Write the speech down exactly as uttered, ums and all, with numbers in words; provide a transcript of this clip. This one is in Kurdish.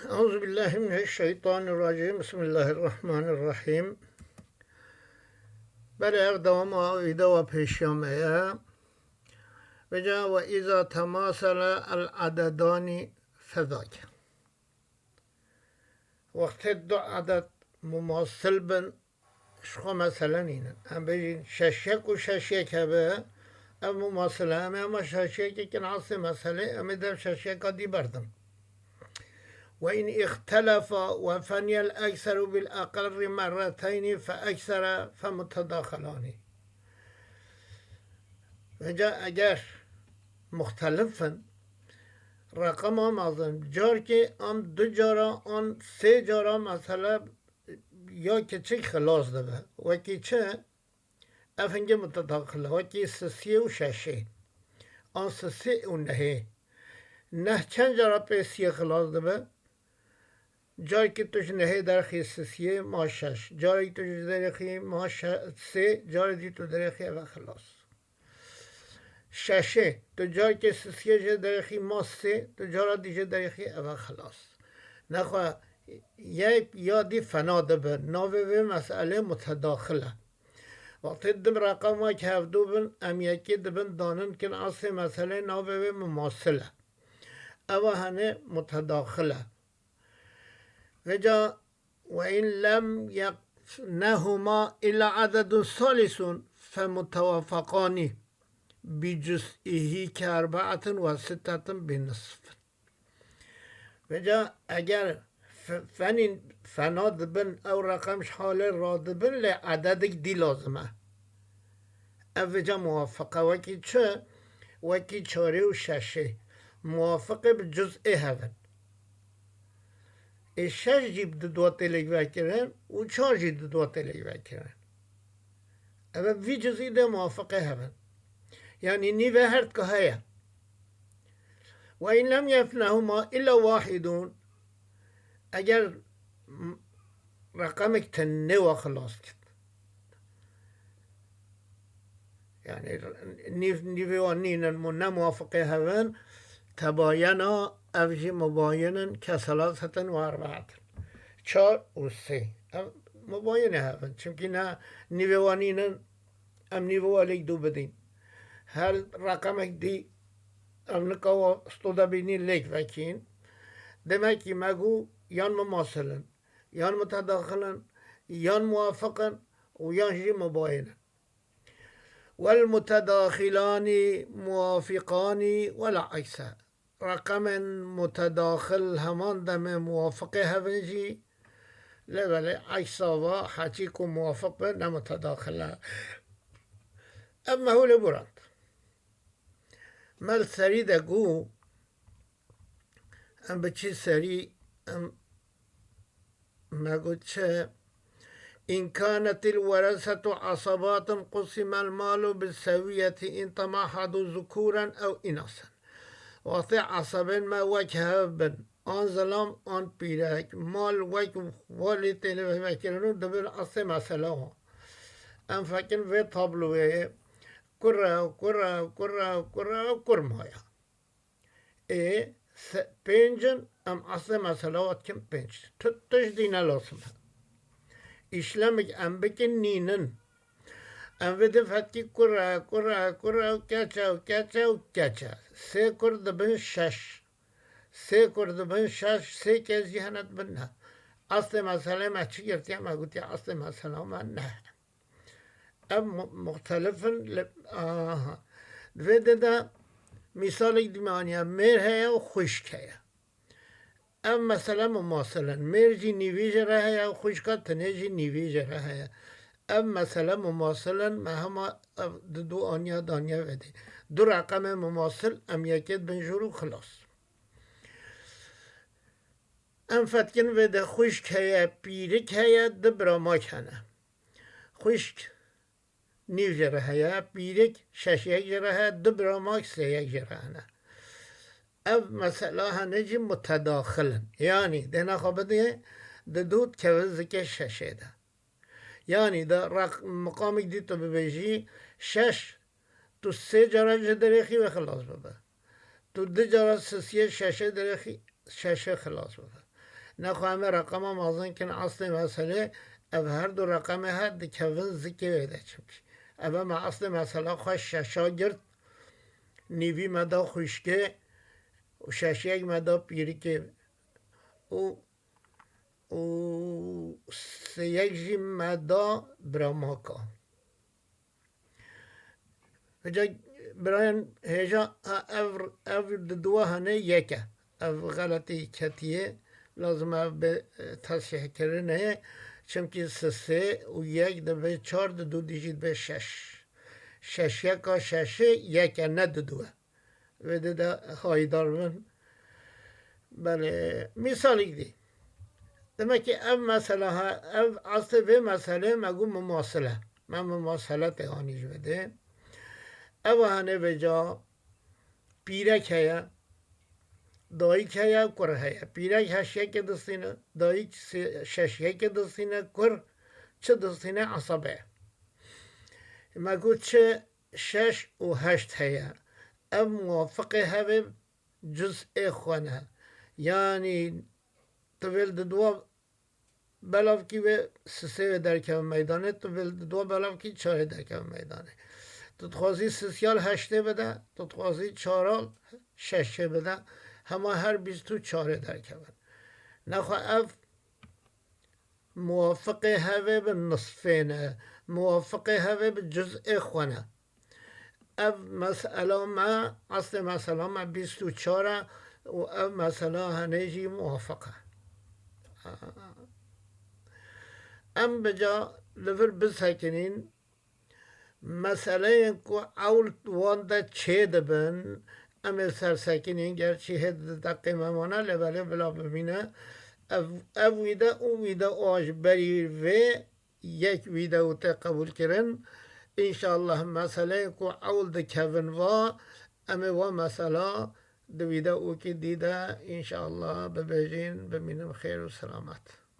Eûzubillahimineşşeytanirracîm. Bismillahirrahmanirrahîm. Belê, ev dewama vîdeoya pêşiya me ye. Vêca, "Ve îza temasele el-ededanî fezake." Wextê du eded mumasil bin, ji xwe mesele nînin. Em bêjin şeşyek û şeşyek hebe, ev mumasile em ê, ama şeşyekê kin eslê meselê, em ê dev şeşyeka dî berdin. "Ve in îxtelefa ve feniyel ekseru bil eqerri merreteynî fe eksere fe mutedaxilanî." Vêca eger muxtelif in, reqema mezin, carkê an du cara an sê cara mesele ya kiçik xilas dibe. Wekî çi? Ev hingê mutedaxil e. Wekî sisiyê û şeşê. An sisiyê û nehê. Neh çend cara pê siyê xilas dibe? Carekî tu ji nehê derxî sisiyê ma şeş. Carekî tu ji derxî ma şe-, sê. Carekî tu derxî eve xilas. Şeşê, tu carekê sisiyê jê derêxî ma sê, tu cara dî jê derêxî eve xilas. Nexwe yek ya dî fena dibe. Navê vê meselê mutedaxil e. Wextê du reqem wek hevdû bin, em yekê dibin danin kin eslê meselê navê wê mumasil e. Eva hene mutedaxil e. Vêca, "Ve in lem yefnehuma illa adedun salisun fe mutewafaqani bi cüz'ihi ke erbaatun ve sittetun bi nisfin." Vêca eger fe-, fenîn fena dibin, ew reqem ji halê radibin, lê ededik dî lazim e. Ev vêca muwafiq e. Wekî çi? Wekî çarê û şeşê. Muwafiqê bi cüz'ê hev in. Ê şeş jî bi du tê lêk vekirin û çar jî bi du tê lêk vekirin. Ev e vî cüz'î de muwafiqê hev in. Yanî nîvê her tika heye. "Ve in lem yefnehuma illa wahidun." Eger m-, reqemek tenê wa xilas kit. Yani nîv, nîvê wan nînin mu-, ne muwafiqê hev in, tebayena, ev jî mubayin in, ke selasetin ve erbaetin. Çar û sê. Ev mubayinê hev in. Çimkî ne nîvê wan nînin, em nîvê wa lêk dû bidîn. Her reqemek dî, em nika wa stoda bînî lêk vekîn. Demekî me got yan mumasil in, yan mutedaxil in, yan muwafiq in û yan jî mubayin in. "Wel mutedaxilani muwafiqani ve la ekse." Reqemên mutedaxil heman demê muwafiqê hev in jî, lê belê eksa va heçî ku muwafiq be ne mutedaxil e. Ev me hûlê burand. Me li serî de got, em biçî serî, em me got çi? "İn kânetil weresetu asabatin qusimel malu bi seviyeti in temahadu zukûren ew inasen." Wextê esebên me wek hev bin, an zilam an pîrek, mal wek walî têne vekirin û dibin eslê mesela wan. Em fekin vê tabloyê kure, kure, kure, kure, kurmaya. Ê, se-, pênc in, em eslê mesela wa dikin pênc. Tu tişt dî ne lazim e. Îşlemik em bikin nînin. Em vê din fetkî kure, kure, kure û keç e û keç e û keç e. Sê kur dibin şeş. Sê kur dibin şeş, sê kes jî hene dibin neh. Eslê meselê me çi girtiye? Me gotiye eslê mesela me neh. Ev mu-, muxtelif in li, aha. Di vê de de mîsalek dî me aniye, mêr heye û xwişk heye. Ev mesele mumasil in. Mêr jî nîvî jê re heye û xwişka tenê jî nîvî jê re heye. Ev mesele mumasil in, me hema ev di du aniya daniye vedê. Du reqemê mumasil, em yekê dibin jûr û xilas. Em fetkin vê de xwişk heye, pîrik heye, du biramak hene. Xwişk nîv jê re heye, pîrik şeş yek jê re heye, du biramak sê yek jê re hene. Ev mesela hene jî mutedaxil in. Yanî dêna xwe bidê, di du dikeve zikê şeşê de. Yanî de req-, miqamik dî tu bibêjî şeş, tu sê cara ji derêxî wê xilas bibe. Tu du cara sisiyê şeşê derêxî şeşê xilas bibe. Nexwe em ê reqema mezin kin eslê meselê, ev her du reqemê he dikevin zikê wê de çimkî. Ev me eslê mesela xwe şeşa girt, nîvî me da xwişkê û şeşyek me da pîrikê û û sêyek jî me da biramaka. Vêca birayên hêja, ha, ev, ev di duwa hene yek e. Ev xeletî ketiye. Lazim e bi, e, tesfîh kirinê. Çimkî sisê û yek dibe çar, di du dijî dibe şeş. Şeş yeka şeşê yek e, ne di du e. Vê de de hayîdar bin. Belê, mîsalîk dî. Demek ki ev mesela ha, ev eslê vê meselê me got mumasile. Me mumasele tê anî ji vê dê. Ev hene vêca pîrek heye, dayik heye, kur heye. Pîrek heşyekê distîne, dayik sê-, şeşyekê distîne, kur çi distîne, esabe. Me got çi şeş û heşt heye. Ev muwafiqê hevê cuz'ê xwe ne. Yanî tu vêl di dua belavkî wê sisê wê derkeve meydanê, tu vêl di dua belavkî çarê derkeve meydanê. Tu dixwazî sisya li heştê bide, tu dixwazî çara li şeşê bide, hema her bîst û çarê derkevin. Nexwe ev muwafiqê hevê bi nisfê ne, muwafiqê hevê bi cuz'ê xwe ne. Ev mesela me, eslê mesela me bîst û çar e û ev mesela henê jî muwafiq e. Em bi ca li vir bisekinîn, meseleyên ku ewl wan de çê dibin, em ê sersekinîn, gerçî hê di deqê me mane, lê belê bila bimîne. Ev, ev wîde û wîde a ji berî vê yek wîde û tê qebûl kirin. Înşallah meseleyên ku ewl dikevin va, em ê wa mesela di wîde û kî dî de înşallah bibêjin, bimînin xêr û selamet.